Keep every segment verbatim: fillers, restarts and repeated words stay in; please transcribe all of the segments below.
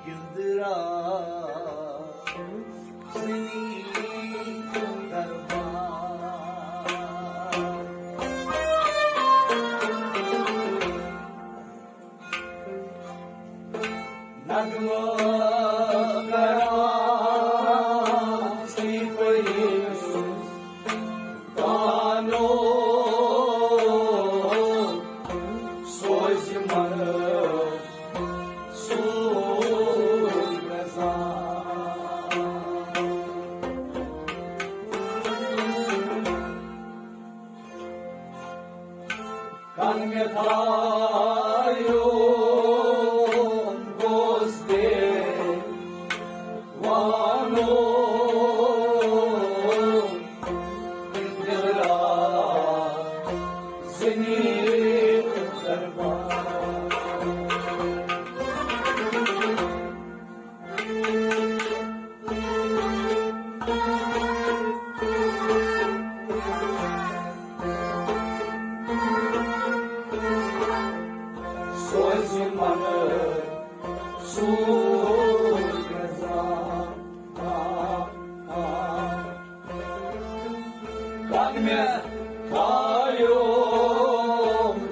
گِنٛدرا زٔمیٖن دربار۔ نغمہٕ کران چھُے پٔرِتھ سُنٛد تانو، سوزِ منہٕ سوٗز گژھان۔ کن مےٚ تھایو گوس دے وانو دِلرا زٔمیٖن دربار۔ سوزِ منہٕ سوٗز گژھان۔ پن مےٚ تھایو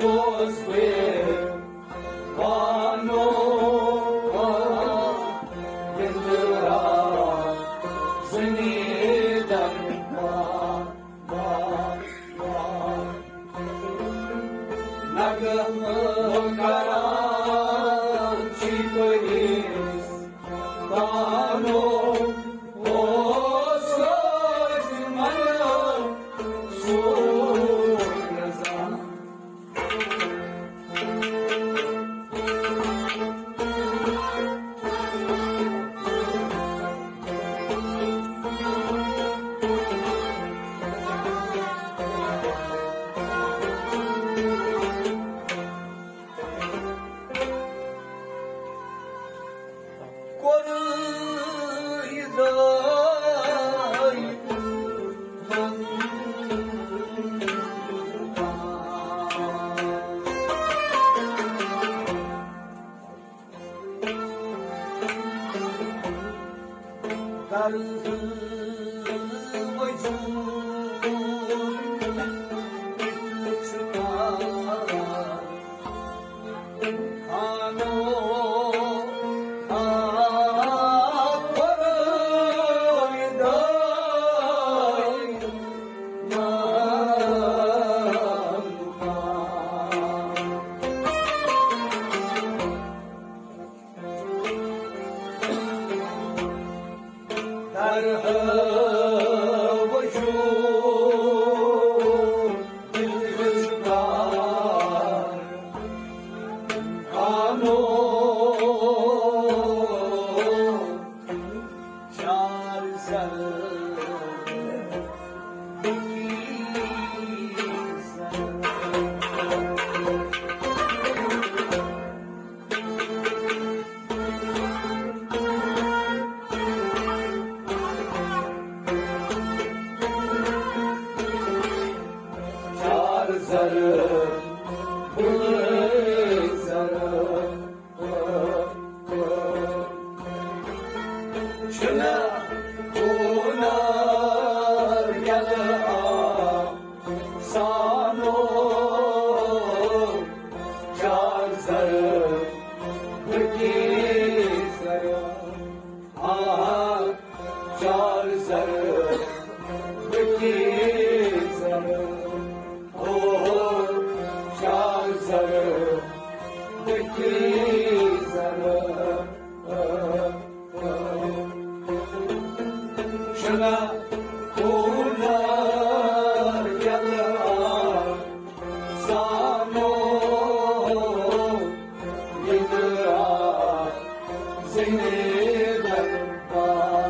گوس بے وانو گِنٛدرا زٔمیٖن دربار۔ نغمہٕ کران چھُے پٔرِتھ تانو، او سوزِ منہٕ سوٗز گژھان۔ کوٚر یہِ دٲے کر وجود کتھ چھُ خانو آ پروردگار۔ در وجود دل رشتار خانو چار سر چار زر بُلٲے زر۔ چھُنہٕ ہُنر یلہٕ آسانو، چار زر بُکی زر۔ آ، چار زر بُکی زر۔ او، چار زر بُکی زر۔ چھُنہٕ ہُنر یلہٕ آسانو، یہِ درٛاو زٔمیٖن دربار۔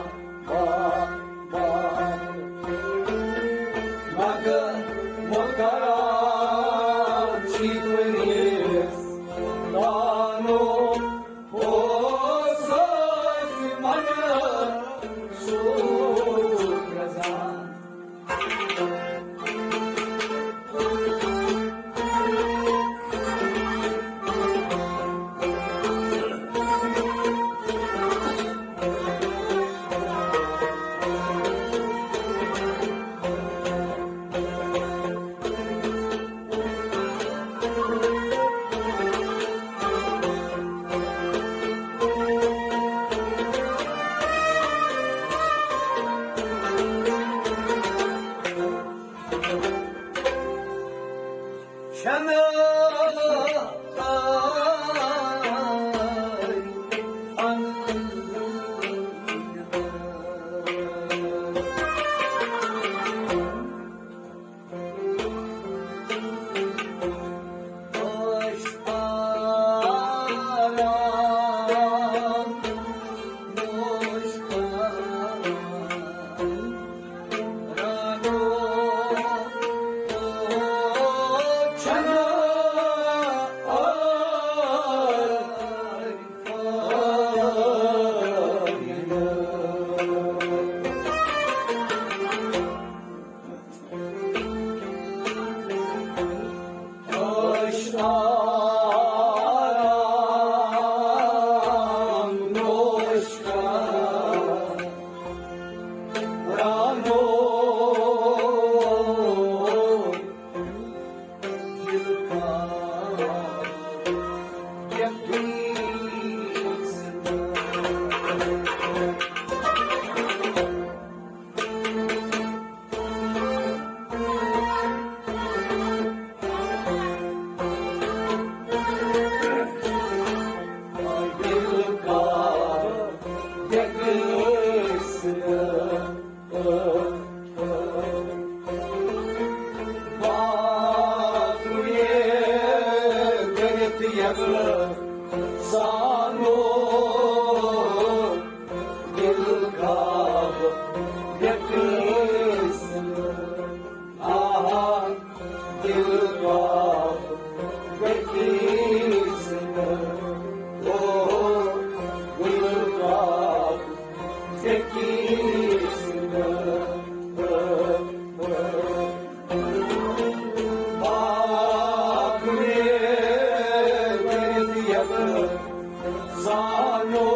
سانو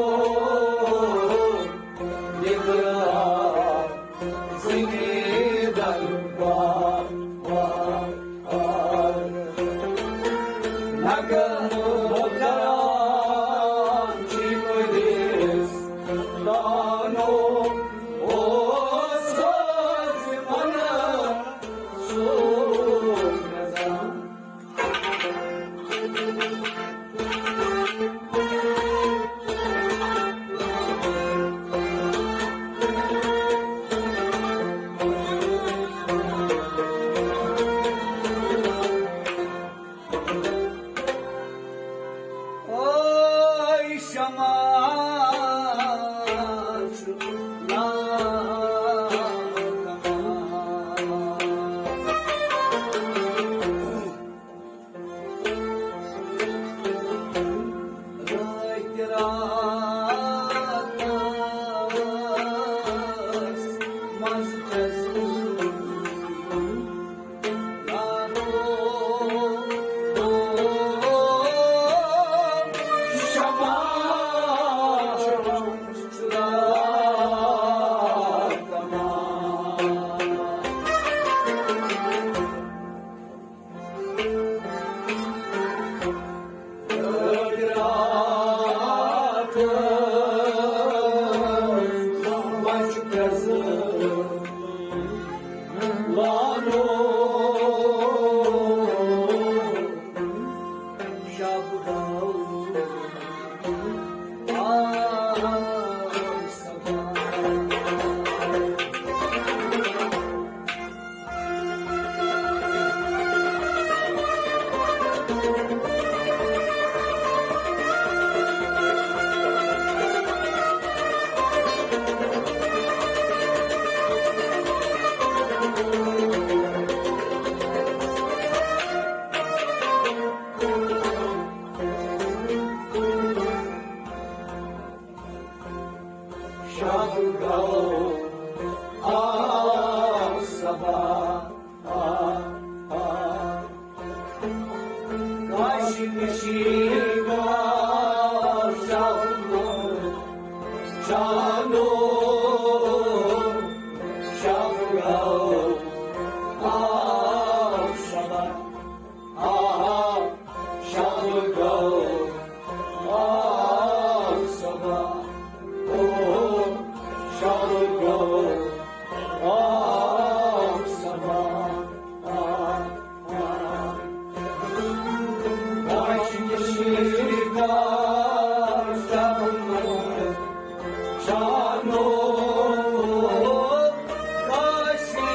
نگرا زنی دربار نگن کران چی پدیس دانو او ساز من سو نزان شب گو آ صبا آ آ کاش کشی کا شب چانو شب گو آ صبا آ شب گو آ صبا او شب گو آ صبا آ آ کاش کشی کا شب چانو کاشی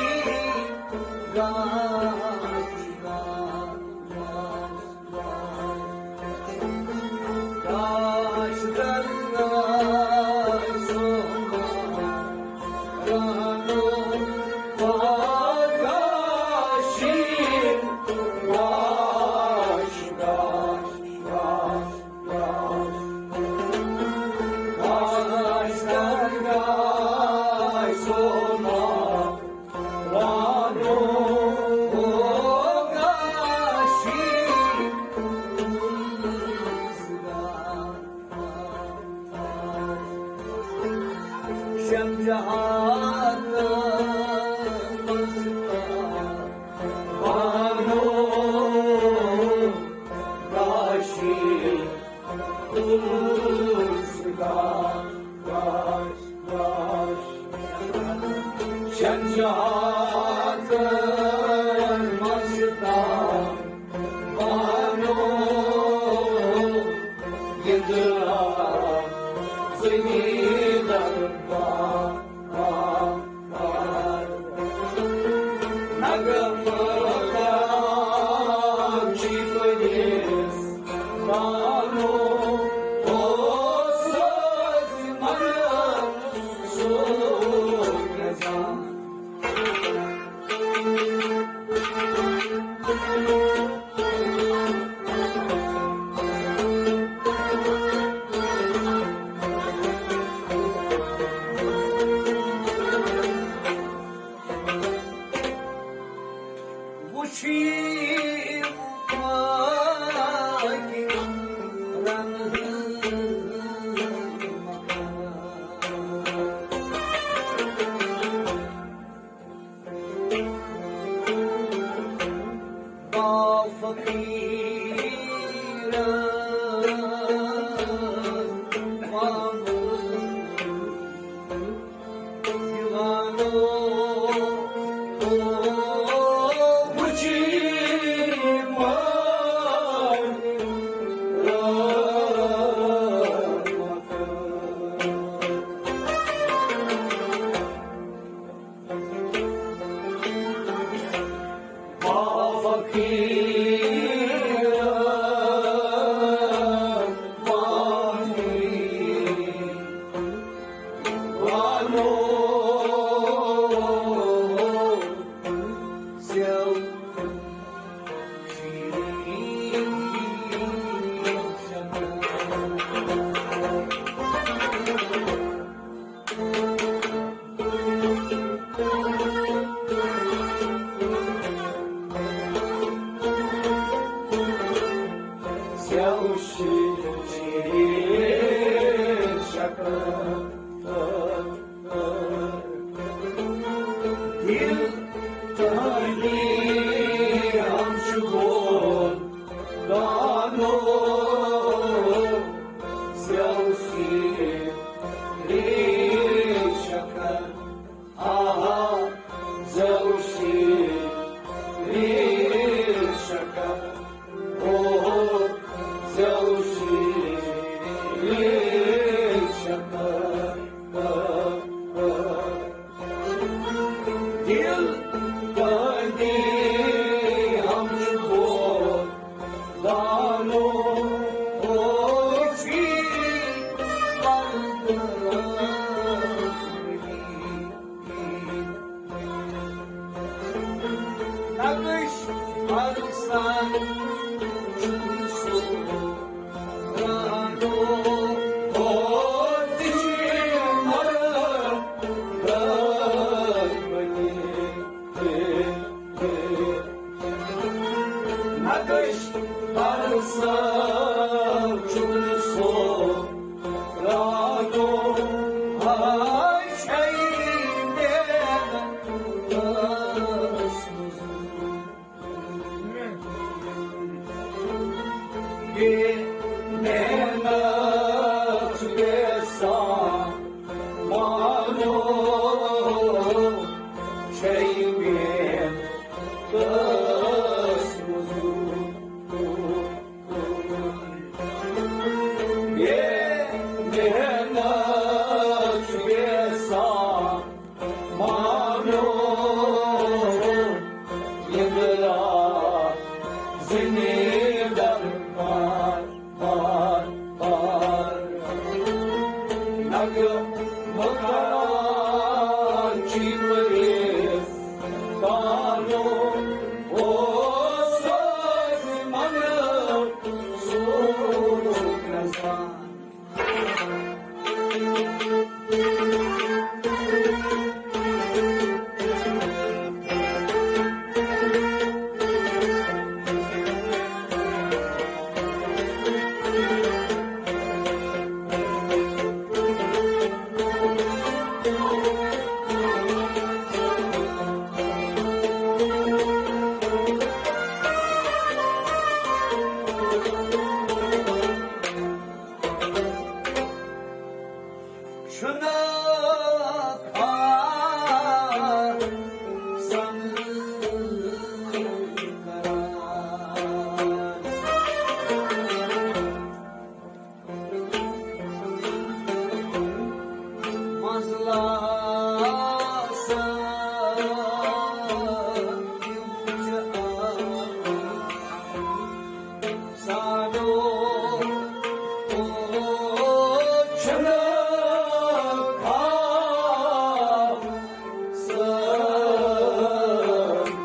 گاش گاش گاش گاش گاش سونا گانو گاشی گاش گاش گاش شن جہاتن منٛز تام بانو یہِ درٛاو زٔمیٖنَن پار۔ نغمہٕ کران چھِ پٔرِس پانو او سٲزۍ منٛز سوز گژھان۔ نقش پرسان چھُ سُہ رانو ہوت چھِ مرد بنی۔ نقش پرسان چھُ سُہ رانو ہاے چھَے مےٚ۔ بے محنت بے سامان چھے مےٚ دس مزور۔ بے محنت بے سامان مانو یندرا زمین در پار، پار، پار۔ نگ مکان چی پریس بانو او سوز من سوچ نزان۔ چھُنہٕ آسان قرار۔ منزلہ سانو چھُنہٕ خاص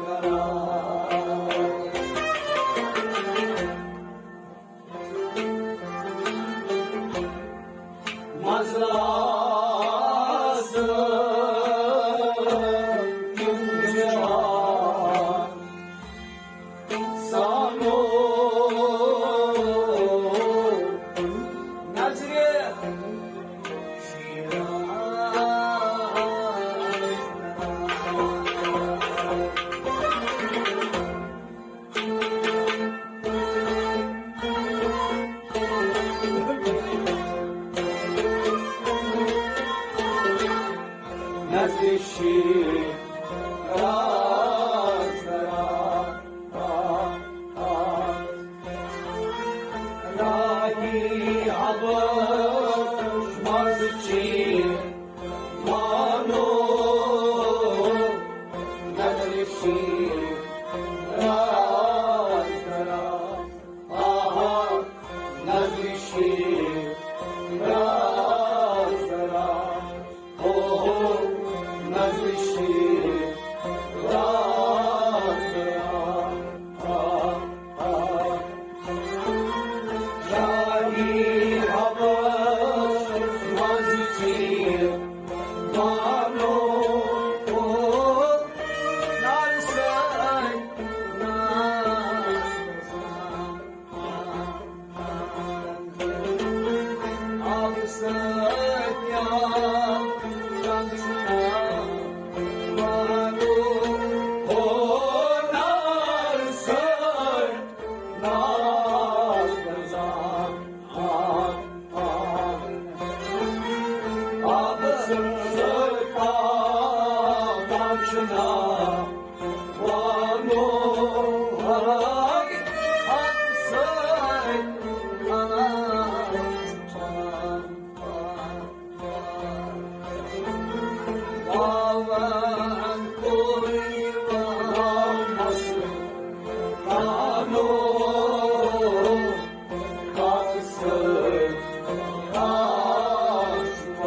قرار۔ منزلہ سانو نظرِ شیراز۔ نظرِ شیراز۔ راہی حبش منٛز چھِ مانو نظرِ شیراز کران۔ آہا، نظرِ شیراز کران۔ اوہو، نظرِ شیراز کران۔ آ، آ۔ شاہی حبش منٛز چھِ مانو او نرسَے، نرسَے۔ آبہٕ سۭتۍ یا رنٛگ چھُنہٕ مانو او نرسَے۔ ناز گزار، آ، آ۔ آبہٕ سۭتۍ، آ، آ، چھُنہٕ وانو، آ، آبہٕ سۭتۍ، آ، آ۔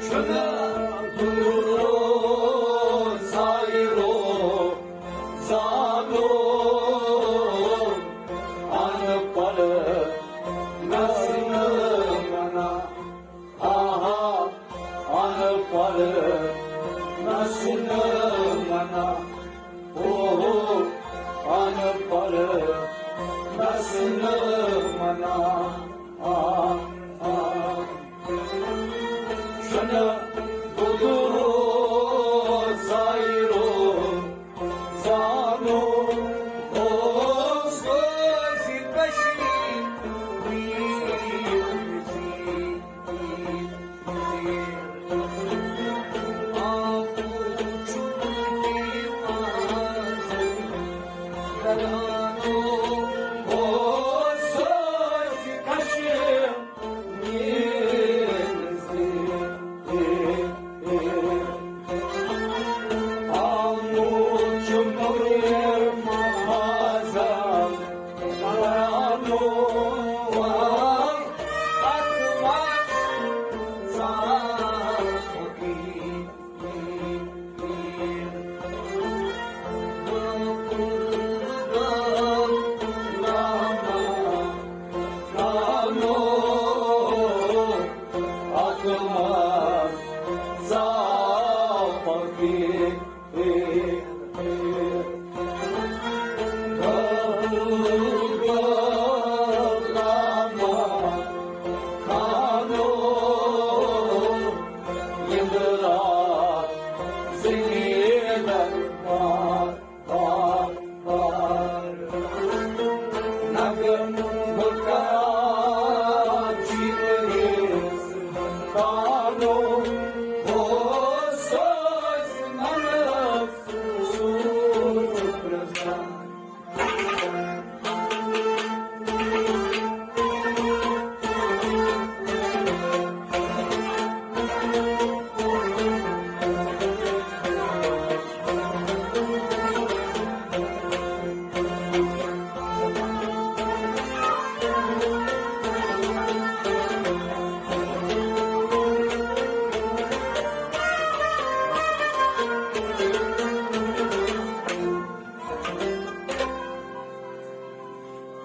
چھُنہٕ دوٗر سایرو زانو، اَن پَڑھ نَس نہٕ مَنا۔ آہا، اَن پَڑھ نَس نہٕ مَنا۔ اوہو، اَن پَڑھ نَس نہٕ مَنا۔ آ، آ۔ چھُنہٕ گُدُرو زایرو زانو، اوس روزِ کٔشیٖر۔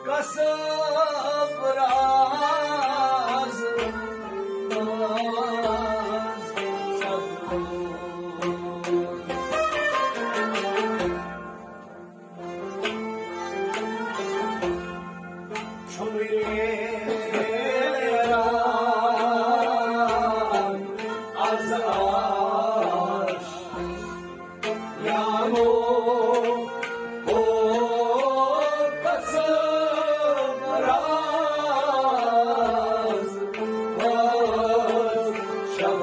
قصب راز، راز شب۔ چھُم نیران از عرش یانو، او قصب راز، راز شب۔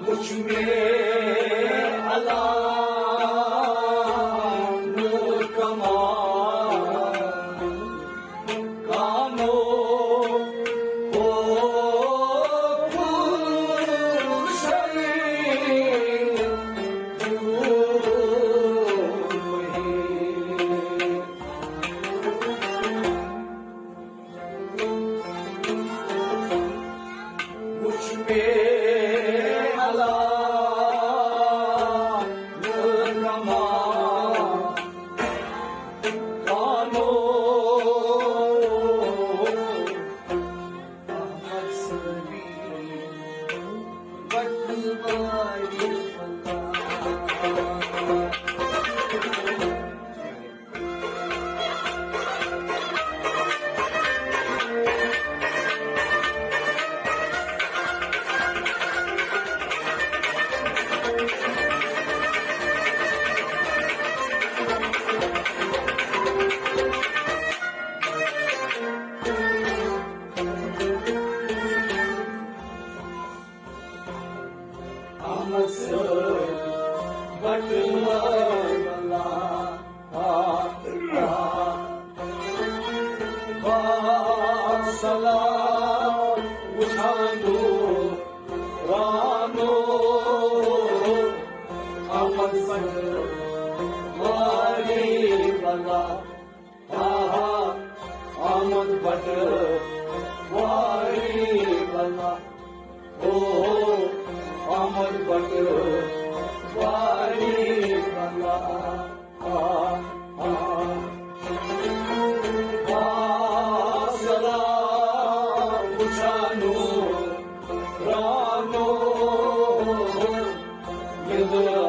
وچھ مے علا نور کمال کانو او پھول شریف وچھ مے علا نور کمال کانو احمد سری وٹھ واری پتا۔ احمد صٲب بٹہٕ مٲلۍ اللہ۔ آ، آ۔ با سلام وُچھان دور رانو۔ احمد صٲب واری بلا۔ آہا، آمد بٹہٕ واری بلا۔ او، آمد بٹہٕ واری بلا۔ آ، آ۔ آ، سلام وُچھانو رانو۔ یہِ